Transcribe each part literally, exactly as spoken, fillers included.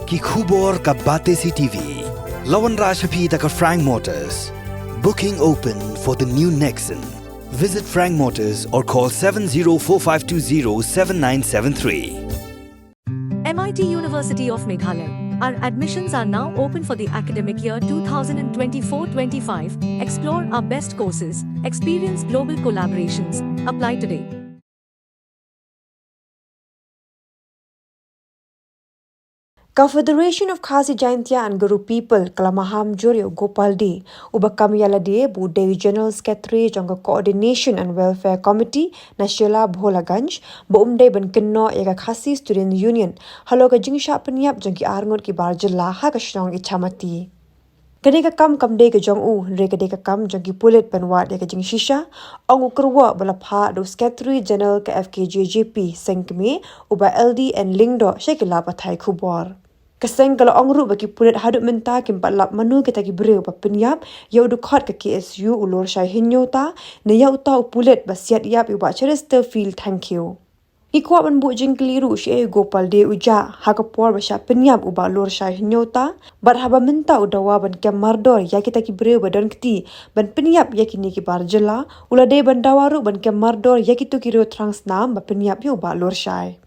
Ki khubor ka Batesi TV la wanrah sha phi da ka Frank Motors. Booking open for the new Nexon. Visit Frank Motors or call seven zero four five two zero seven nine seven three. M I T University of Meghalaya. Our admissions are now open for the academic year twenty twenty-four twenty-five. Explore our best courses, experience global collaborations. Apply today. Ka Federation of Khasi Jaintia and Garo People ka la maham jur ïa u Gopal Dey, uba kam ïa lade ba u dei u General Secretary jong ka Coordination and Welfare Committee na Shella Bholaganj, ba um dei ban kynnoh ïa ka Khasi Student Union halor ka jingshah pynïap jong ki arngut ki bar jylla ha ka shnong Ichamati. Kane ka kam kam dei ka jong u, hynrei ka dei ka kam jong ki pulit ban wad ïa ka jingshisha, ong u kyrwoh ba la phah da u Secretary General ka F K J J P, Seng Kmie, u Bah L D N Lyngdoh, sha ki lad pathai khubor. Ka seng ka la ong ruh ba ki pulit haduh mynta kim pat lap mano kita ki briew ba pynïap ïa u dkhot ka K S U u Lorshai Hynñiewta, ne ïa uta u pulit ba siat ïap ïa u Bah Cheristerfield Thangkhiew. Ngi kwah ban buh jingkylli ruh shaei u Gopal Dey u jah, ha ka por ba shah pynïap u Bah Lorshai Hynñiewta, bad haba mynta u dawa ban kem mardor ïa kita ki briew ba don kti ban pynïap ïa kine ki bar jylla, u la dei ban dawa ruh ban kem mardor ïa kito ki riew thrang snam ba pynïap ïa u Bah Lorshai.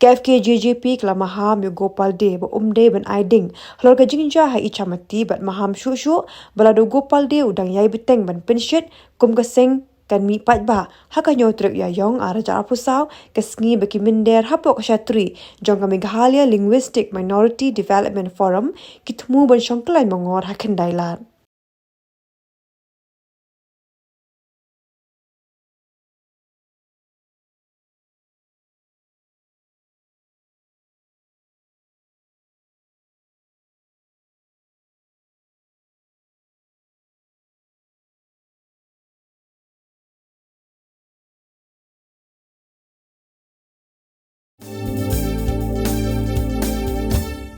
Ka F K J J P ka la maham ïa u Gopal Dey ba um dei ban ai ding halor ka jingjia ha Ichamati, bad maham shuh shuh ba lada u Gopal Dey u dang ïai bteng ban pynshit, kum ka seng kan mih paidbah ha ka hynñiew tarik Ïaïong ar hajar arphew saw, ka sngi ba ki mynder hapoh ka shatri jong ka Meghalaya Linguistic Minority Development Forum ki thmu ban shong khlaiñ mangor ha Khyndailad.